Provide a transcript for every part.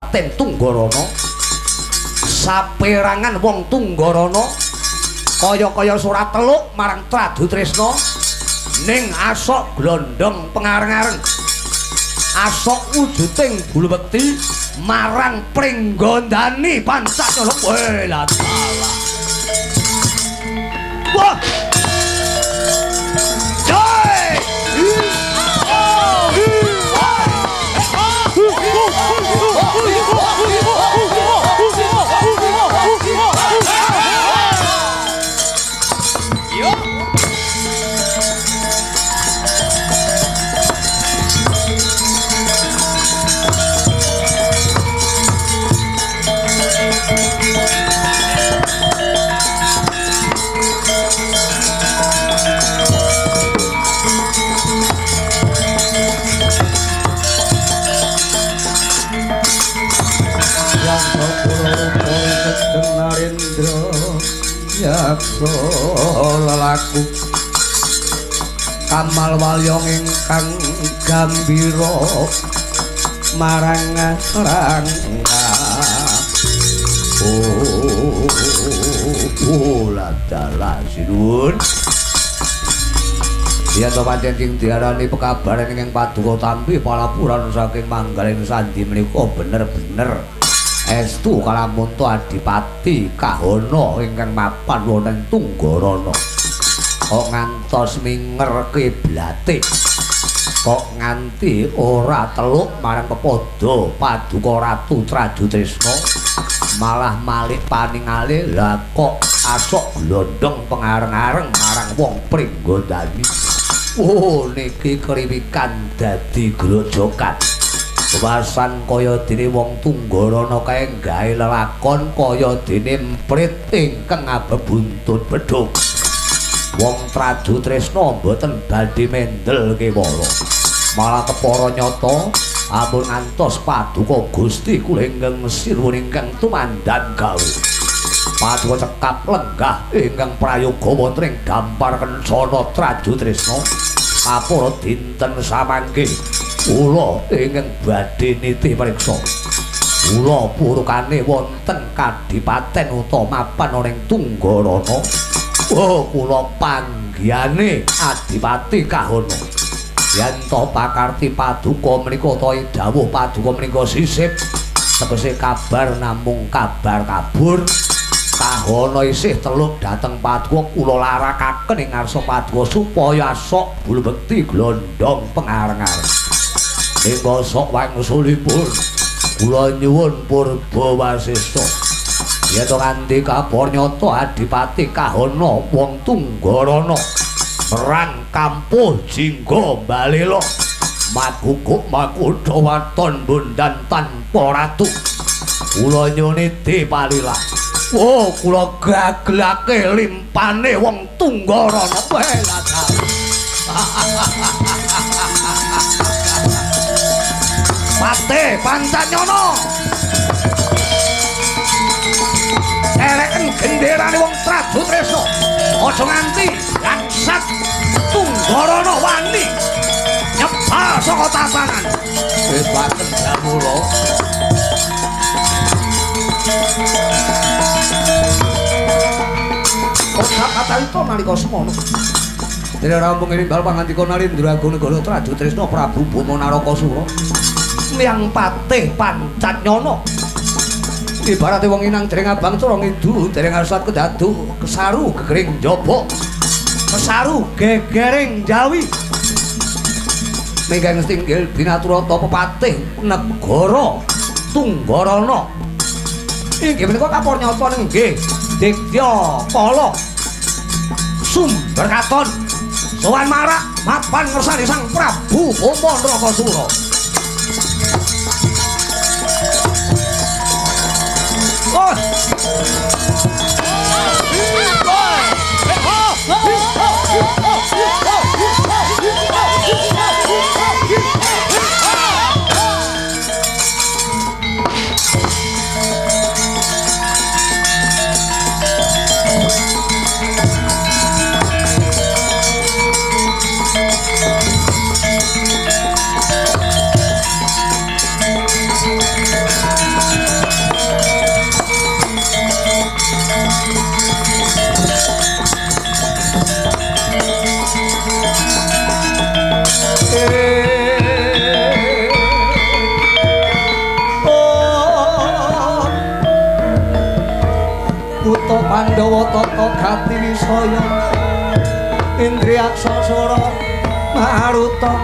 Kadipaten Tunggarana. Saperangan wong Tunggarana kaya-kaya surat teluk marang Tradutresna ning asok glondong pengareng-areng. Asok wujuding bulu bekti marang Pringgondani Pancatnyana. Weh la dalah. Wah. Yaksa lelaku kamal walyong ingkang gambira marang rangga. Oh ladalah sinuwun. Yen to pancen sing diarani pekabaran ingkang paduka tampi palapuran saking manggaling sandi menika bener-bener estu kalamunto Adipati Kahana ingkang mapan wonten Tunggarana. Kok ngantos minger kiblate, kok nganti ora teluk marang pepadha paduka Ratu Tradutresna, malah malik paningale. Lah kok asok glondong pengareng-areng marang wong Pringgondani. Oh niki kriwikan dadi grojokan. Wasan kaya dene wong Tunggarana kae gawe lelakon kaya dene emprit ingkang abebuntut bedhug. Wong Tradutresna mboten badhe mendel kewala. Malah kepara nyata ampun ngantos paduka Gusti kula ingkang sinuwun ingkang tumandang gawe. Paduka cekap lenggah ingkang prayoga wonten ing dampar kencana Tradutresna. Kapura dinten samangke kula ingkang badhe niti priksa. Kula purukane wonten kadipaten utawa mapan ana ing Tunggarana. Oh kula panggihane Adipati Kahana. Yen to pakarti paduka menika utawa dawuh paduka menika sisip tegese kabar namung kabar kabur. Kahana isih teluk dhateng paduka kula larakaken ing ngarsa paduka supaya asok bulu bekti glondong pengareng-areng. Ing kosok wangsulipun kula nyuwun purba wasista. Yen to nganti kapor nyata Adipati Kahana wong Tunggarana perang kampuh jingga balela maguguk makutha waton bondan tanpa ratu. Kula nyuniti palilah. Oh kula gaglake limpane wong Tunggarana. Weh la Pate Pancatnyana. Dereken genderane wong Tradutresna. Aja nganti langsat Tunggarana wani nyebal saka tatanan. Bebaken jamula. Ora katalita nalika semono. Dene rampung nimbal pangandika Narendra Agung Negara Tradutresna Prabu Bama Narakasura. Yang patih Pancatnyana. Ibarate wong inang dereng abang cara ngidu, dereng asat kedadu, kesaru gegering njaba. Kesaru gegering jawi. Mingkang tinggil binaturata pepatih negara Tunggarana. Inggih menika kapor nyata nggih Digdya Kala Sumber Katon sowan marak mapan ngersane Sang Prabu Bama Narakasura. Oh. Pandhawa tata gati wisaya Indriyaksa Sura Maruta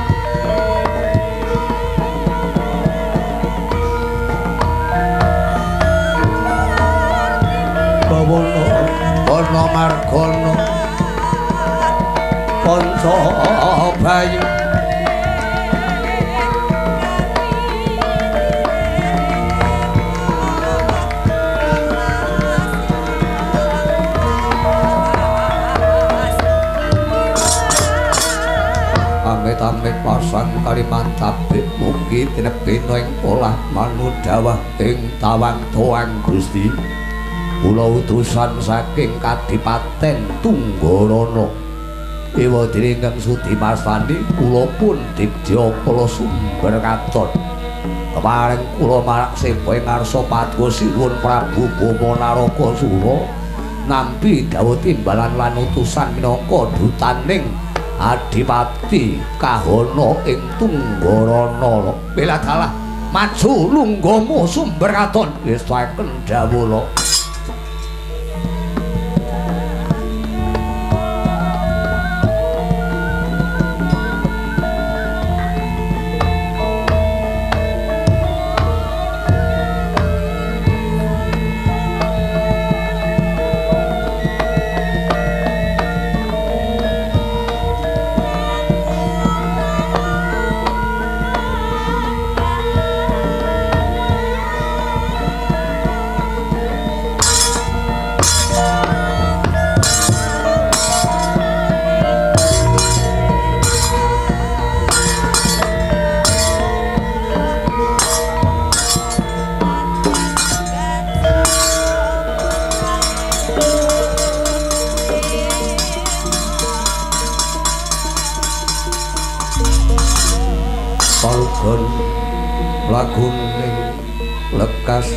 Bawana Ana Margana Panca Bayu Amit-amit pasang kalimantabik mugi tinebina ing polah manudawah ing tawang tuang Gusti. Kula utusan saking Kadipaten Tunggarana. Ewa dene ingkang sudi mastani kula pun Digdya Kala Sumber Katon. Kepareng kula marak sepa ing ngarsa paduka Sinuwun Prabu Bama Narakasura nampi dawuh timbalan lan utusan minangka dutaning Adipati Kahana ing Tunggarana. Bela dalah maju lungguhmu Sumber Katon. Wis taken dawuh. Laguning lekas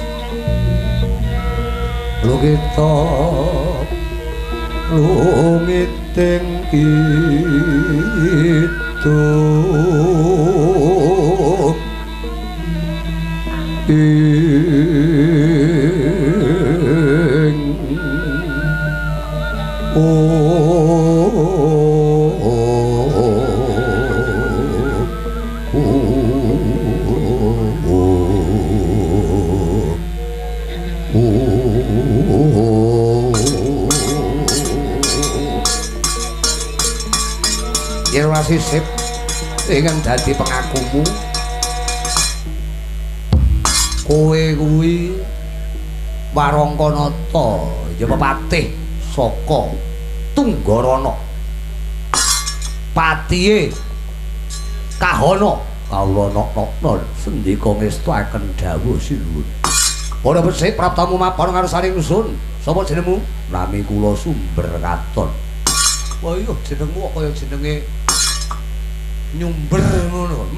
lukita lungiting kidung ing yen ora sisip ingkang dadi pengakumu kowe kuwi Warangkanata ya pepatih saka Tunggarana patihe Kahana kawula nok-nokna sendika ngestuaken dawuh sinuwun. Para becik praptamu mapan ngarsaning ingsun. Sapa jenengmu? Nami kula Sumber Katon. Wah iya jenengmu kok kaya jenenge nyumber ngono.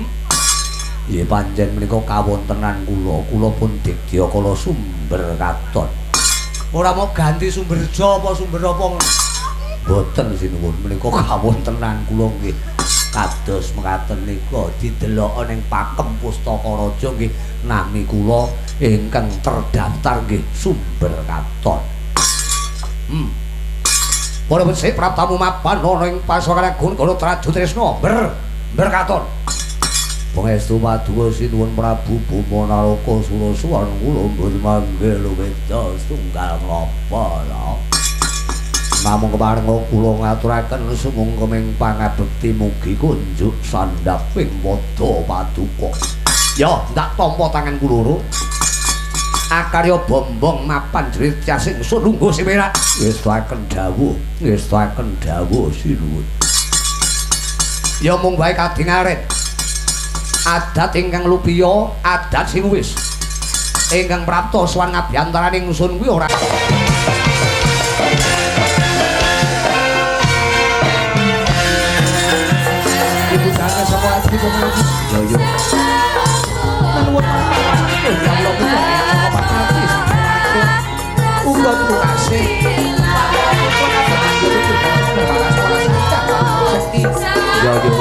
Nggih pancen menika kawontenan kula. Kula pun Digdya Kala Sumber Katon. Ora mau ganti Sumberjo apa sumber apa ngono. Mboten sinuwun, menika kawontenan kula nggih kados mekaten nika didelok ning pakem Pustaka Raja nggih nami kula ingkang terdaftar nggih Sumber Katon. Para becik praptamu mapan ana ing pasokan agung kala Traju Tresna Berkaton. Pangestu paduka sinuwun Prabu Bama Narakasura suwan kula mboten manggih luweda setunggal napa lho. Namung keparenga kula ngaturaken sumangga pangabekti mugi kunjuk sandhaping pada paduka. Ya, ndak tampa tangan kula loro. Akarya bombong mapan jerit casing sun lungguh sing penak. Ngestuaken dawuh, ngestuaken dawuh sinuwun. Ya mung wae kadingaren. Adat ingkang lupiya, adat sing wis ingkang prapta sowan ngabiyantaraning ingsun kuwi ora. Ibu jane saka ati kok. Yo yo. Nuwun uga kasih. Yo yo.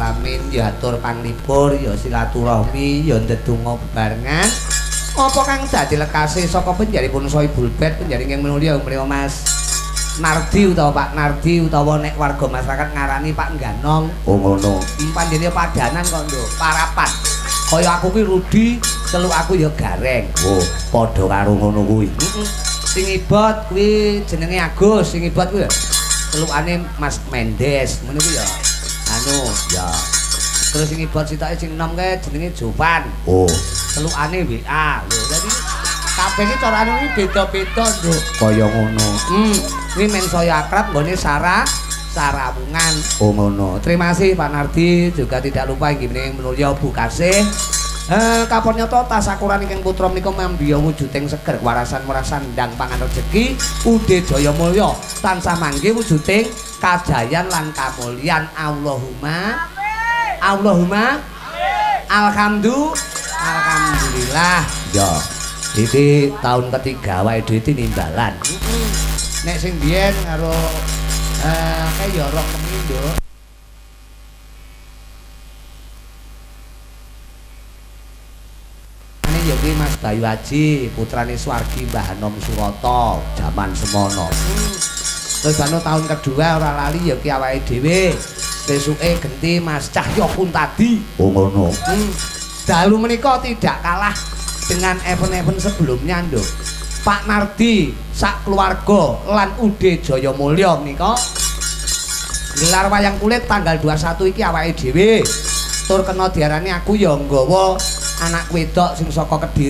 kelamin, ya atur panglipur, ya silaturahmi, ya ndedonga bebarengan. Apa kang dadi lekase saka penjaripun Sohibul Bait penjari ingkang minulya mriya Mas Nardi utawa Pak Nardi utawa nek warga masyarakat ngarani Pak Ganong. Oh ngono. Panjenengan padanan kok, Nduk, parapan. Kaya aku ki Rudi, celuk aku ya Gareng. Oh, padha karo ngono kuwi. Heeh. Sing ibot kuwi jenenge Agus, sing ibot kuwi celukane Mas Mendes, ngono kuwi ya. Anu, ya. Terus sing ibot sitoke sing enom kae jenenge Jovan. Oh, celukane WA. Lho, dadi kabeh iki carane iki beda-beda, Nduk. Kaya ngono. Kuwi men saya akrab nggone sarawungan. Oh ngono. Terima kasih Pak Nardi, juga tidak lupa inggih menika minulya Bu Kasih. Kapon nyata tasakuran ingkang putra menika mambiya wujuding seger warasan-warasan ndang pangan rejeki Ude Jaya Mulya tansah manggih wujuding kajayan lan kamulyan. Allahumma amin. Allahumma amin. Alhamdulillah. Alhamdulillah. Ya, iki tahun ketiga awake dhewe tinimbalan. Nek sing biyen karo kae ya rong wengi, Nduk. Ane ya kuwi Mas Bayu Aji, putrane Swargi Mbah Anom Surata, jaman semono. Terus anu tahun kedua ora lali ya ki awake dhewe. Sesuke genti Mas Cahyo Kuntadi. Oh ngono. Dalu menika tidak kalah dengan event-event sebelumnya, Nduk. Pak Nardi sak keluarga lan Ude Jaya Mulya menika gelar wayang kulit tanggal 21 iki awake dhewe. Tur kena diarani aku ya nggawa anak wedok sing saka Kediri.